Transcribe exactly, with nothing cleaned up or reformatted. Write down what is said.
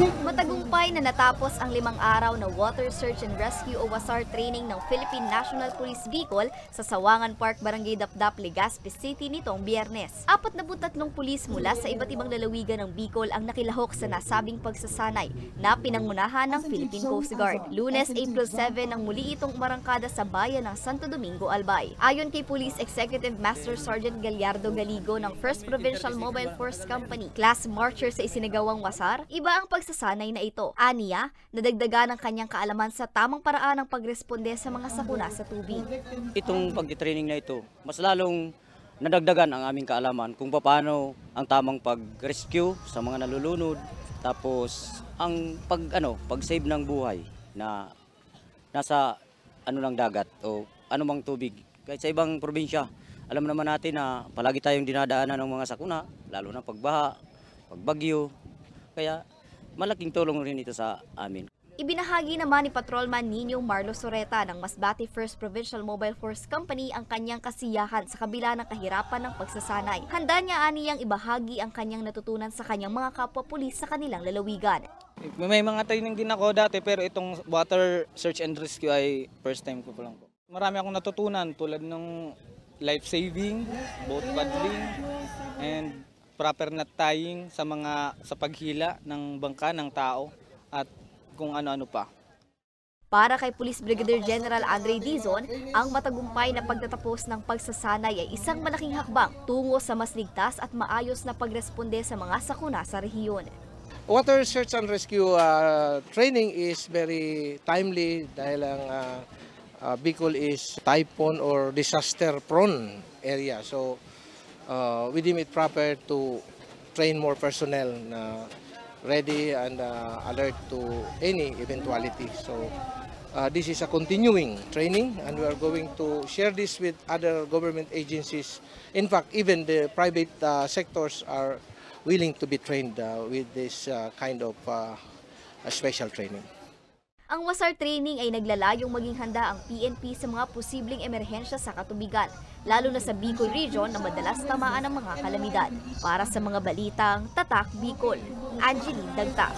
Matagumpay na natapos ang limang araw na Water Search and Rescue o wasar training ng Philippine National Police Bicol sa Sawangan Park, Barangay Dapdap, Legazpi City nitong Biyernes. Apat na tatlong pulis mula sa iba't ibang lalawigan ng Bicol ang nakilahok sa nasabing pagsasanay na pinangunahan ng Philippine Coast Guard. Lunes, April seven, nang muli itong umarangkada sa bayan ng Santo Domingo, Albay. Ayon kay Police Executive Master Sergeant Gallardo Galigo ng First Provincial Mobile Force Company, class marcher sa isinagawang wasar, iba ang pagsasanay na ito. Aniya, nadagdagan ang kanyang kaalaman sa tamang paraan ng pagresponde sa mga sakuna sa tubig. Itong pagtitraining na ito, mas lalong nadagdagan ang aming kaalaman kung paano ang tamang pag-rescue sa mga nalulunod, tapos ang pag ano, pag-save ng buhay na nasa ano ng dagat o anumang tubig. Kahit sa ibang probinsya, alam naman natin na palagi tayong dinadaanan ng mga sakuna, lalo na pagbaha, pagbagyo. Kaya malaking tulong rin ito sa amin. Ibinahagi naman ni Patrolman Nino Marlo Soreta ng Masbate First Provincial Mobile Force Company ang kanyang kasiyahan sa kabila ng kahirapan ng pagsasanay. Handa niya aniyang ibahagi ang kanyang natutunan sa kanyang mga kapwa pulis sa kanilang lalawigan. May mga training din ako dati pero itong water search and rescue ay first time ko pa lang po. Marami akong natutunan tulad ng life saving, boat paddling, and proper knot tying sa mga sa paghila ng bangka ng tao at kung ano-ano pa. Para kay Police Brigadier General Andre Dizon, ang matagumpay na pagtatapos ng pagsasanay ay isang malaking hakbang tungo sa mas ligtas at maayos na pagresponde sa mga sakuna sa rehiyon. Water search and rescue uh, training is very timely dahil ang uh, uh, Bicol is typhoon or disaster prone area. So uh, we deem it proper to train more personnel na ready and uh, alert to any eventuality. So uh, this is a continuing training and we are going to share this with other government agencies. In fact, even the private uh, sectors are willing to be trained uh, with this uh, kind of uh, special training. Ang wasar training ay naglalayong maging handa ang P N P sa mga posibleng emerhensya sa katubigan, lalo na sa Bicol Region na madalas tamaan ng mga kalamidad. Para sa mga balitang Tatak Bicol, Angeline Dagta.